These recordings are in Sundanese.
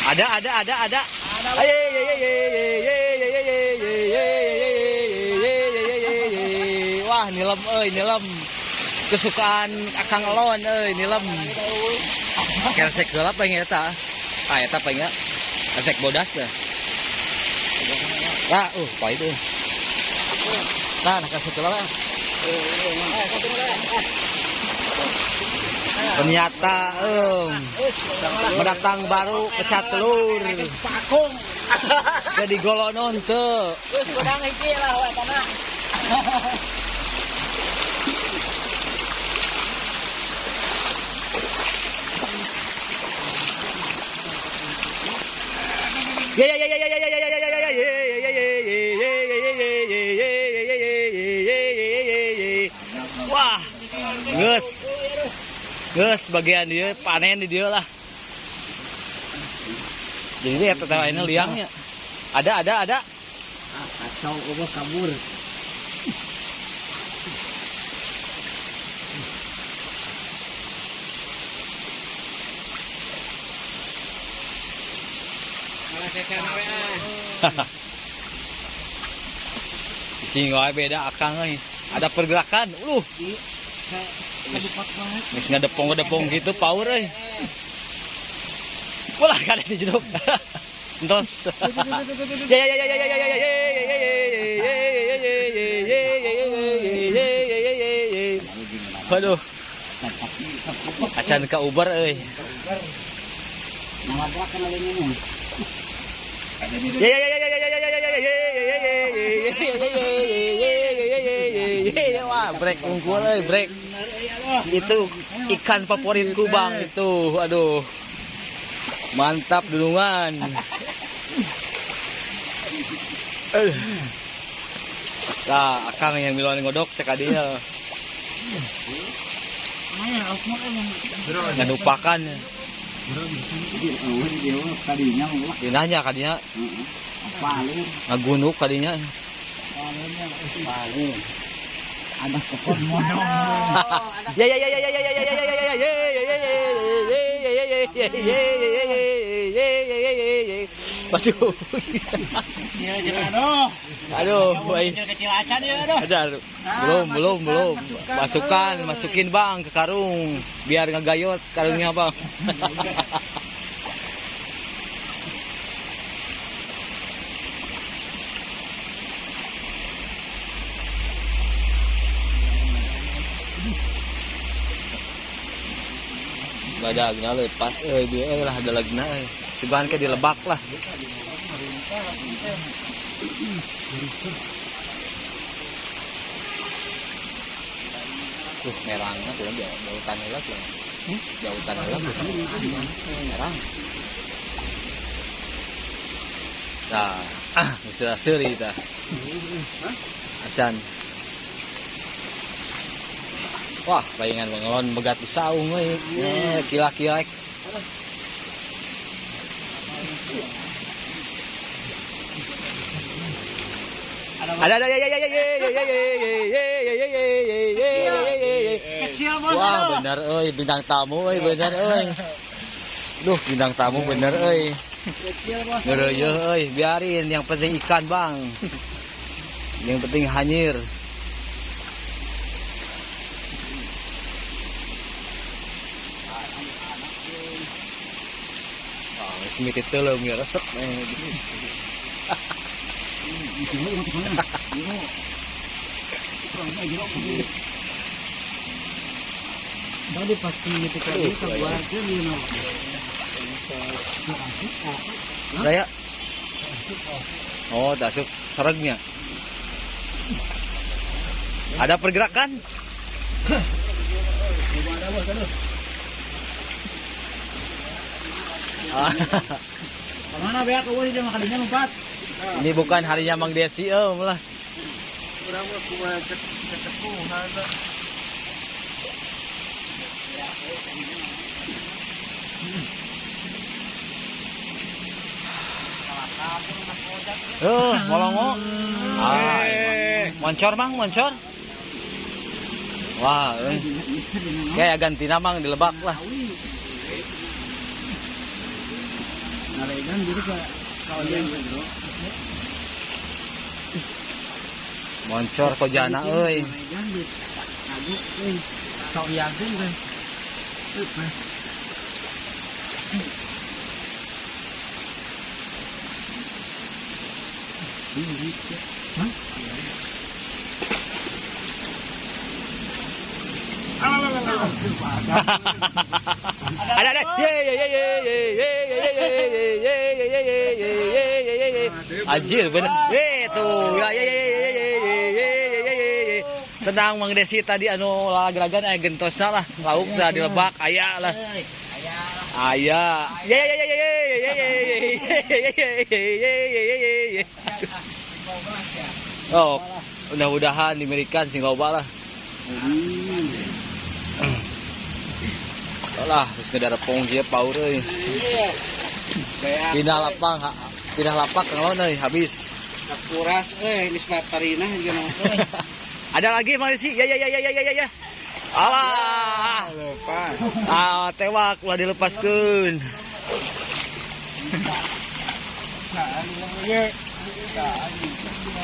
Ada ada ada ada. Wah, nilem euy, nilem. Kesukaan Akang Elon euy, nilem. Kersek heula paling eta. Ah, eta paling ya. Kersek bodas dah. Nah, pahit euy. Nah, nah kersek heula. Ternyata mendatang baru pecah telur. Jadi golonon teu. Terus godang hiji lah we tanah. Ya ya ya ya ya ya ya ya ya ya ya ya ya ya ya ya. Wah, geus. Geus bagian dia panen di dia lah. Jadi dia pertama ini liangnya. Ada ada ada. Ah, kacau eueuh kabur. Sing wae beda akang euy. Ada pergerakan. Geus ngadepong-ngedepong gitu power euy. Walah kada dijeduk. Entos. Ya ya ya ya ya ya ya ya ya ya ya ya. Waduh. Acan ka Uber euy. Ya ya ya ya ya ya ya ya ya ya ya. Wah, break unggul euy, break. Itu ikan favoritku Bang itu. Aduh. Mantap dulungan. Lah, akang yang miluan ngodok cek adinya. Ngadupakan. Dinanya kadinya ngagunuk kadinya. Ada pohon modong. Ya ya ya ya ya ya ya ya ya ya ya ya ya ya ya ya ya ya. Waduh. Aduh, baik. Kecil acan ya aduh. Aduh, belum, belum, belum. Masukkan, masukin Bang ke karung biar ngegayot karungnya Bang. Badagna lepas euy bieu lah dalagna euy. Sugan ke dilebak lah. Tuh merangna tuh jautan heula tuh. Jautan heula merang. Nah, geus seuri tah. Acan. Wah, palingan mengelon megat di saung euy. Kila-kilek. Ada ada ya ya ya ya ya ya ya ya ya ya ya ya ya. Kecil bos. Wah, bener euy bintang tamu euy bener euy. Duh, bintang tamu bener euy. Kecil bos. Ngereuyeun euy, biarin yang penting ikan, Bang. Yang penting hanyir. Wah, geus mimiti teuleum ya resep Tadi pasti itu tadi keluarga di Raya. Oh, dasuk seregnya. Ada pergerakan? Kemana beak eueuh dia makadinya lompat. Ini bukan harinya Mang Desi om lah. Urang mah kumaha cek kesepuhan. Molongo. Ah, moncor Mang, moncor. Wah, ya ganti nama Mang dilebak lah. Dan jadi ke kau bro. Moncor kojana euy. Kau yakin kan? Pas. Hah? Ada ada. Ye ye ye ye ye ye ye ye ye ye ye ye ye ye ye. Anjir bener. Ye tuh. Ya ye ye ye ye ye ye ye ye. Tenang Mang Desi tadi anu lageragan aya gentosna lah. Lauk dah dilebak aya lah. Aya. Ye ye ye ye ye ye ye ye ye ye ye ye. Oh, mudah-mudahan diberikan sing loba lah. Lah, terus ngedarepong dia paur euy. Pindah lapang, pindah lapak Kang Lon euy, habis. Kuras euy, geus parinah jeung euy. Ada lagi Mang Desi? Ya ya ya ya ya ya ya. Alah. Lepas. Ah, tewak ulah dilepaskeun.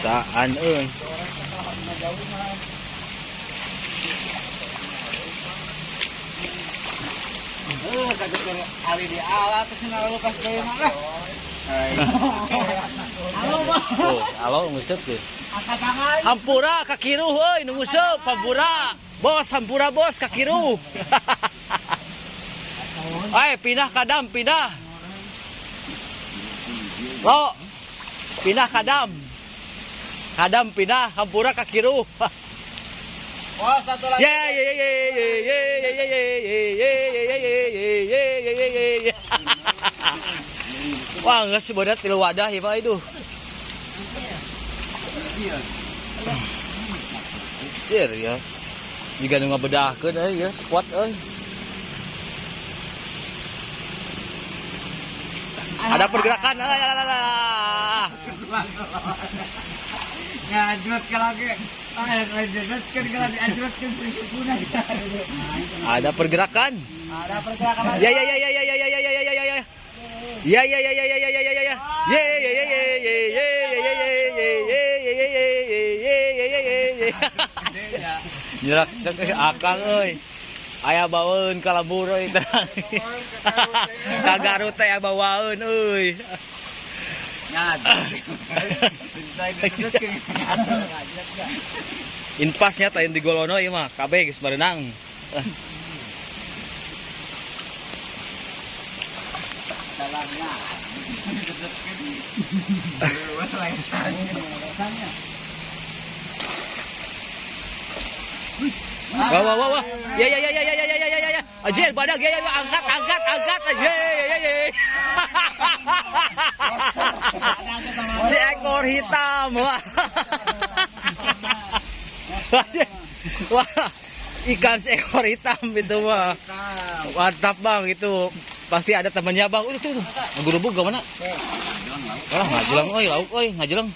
Saan euy. Ali di alat terus ngalepas deui mah lah. Halo, Bang. Oh, halo nguseup tuh. Angkat tangan. Hampura kakiruh euy nu nguseup hampura. Bos hampura bos kakiruh. Ay, pindah kadam, pindah. Lo. Pindah kadam. Kadam pindah hampura kakiruh. Oh, satu lagi. Ye ye ye ye ye ye ye ye ye ye ye ye ye ye ye ye. Wah, geus bodat tilu wadah ieu mah itu. Cir ya. Jiga nu ngabedahkeun euy ya spot euy. Ada pergerakan. Alah. Ngajrut ke lagi. Ada pergerakan. Ada pergerakan. Ya ya ya ya ya ya ya ya ya ya ya. Ya ya ya ya ya ya ya ya ya. Ye ye ye ye ye ye ye ye ye ye ye ye ye ye ye ye ye. Nyerak akang euy. Aya baweun ka lembur euy. Ka Garut teh aya bawaeun euy. Inpasnya lain di Golono ieu mah kabeh geus barenang. Wah wah wah wah. Ya ya ya ya ya ya ya ya ya. Anjir badak ya ya angkat angkat angkat. Ye ye ye ye. Seekor hitam. Wah. Wah, ikan seekor hitam itu mah. Mantap bang itu. Pasti ada temannya bang. Itu tuh. Ngegurubug ke mana? Wah, ngajeleng euy, lauk euy, ngajeleng.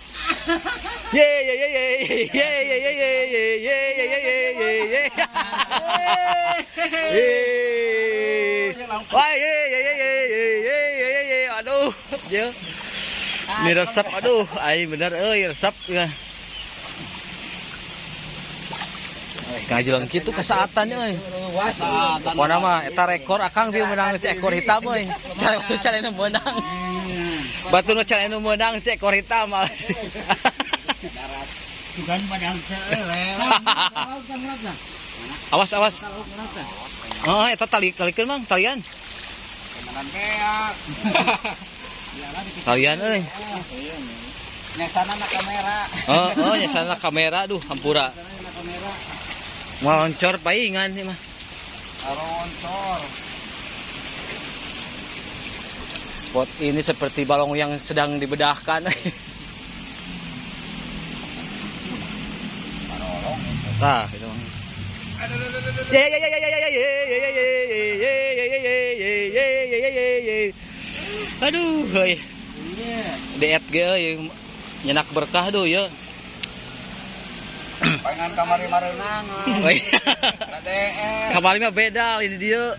Ye ye ye ye ye ye ye ye ye ye ye ye ye ye. Wah, ye ye ye ye ye ye ye ye. Aduh, ye. Ini resep aduh, ai bener euy resep ya. Ngajeleng kitu kesaatannya euy. Pokona mah eta rekor akang dia menang seekor hitam euy. Cara batu cara nu meunang. Batu nu cara nu meunang seekor hitam. Bukan padang Awas awas. Oh, eta tali kalikeun Mang, talian. Talian euy. Nyasana na kamera. Oh, oh nyasana kamera duh hampura. Meloncor paingan sih mah. Meloncor. Spot ini seperti balong yang sedang dibedahkan. Tah, itu. Ye ye ye ye ye ye ye ye ye ye ye ye ye ye ye ye. Aduh, euy. Diet ge euy nyenak berkah duh ya. Pengen kamari marenang. Kamari mah beda ini dia.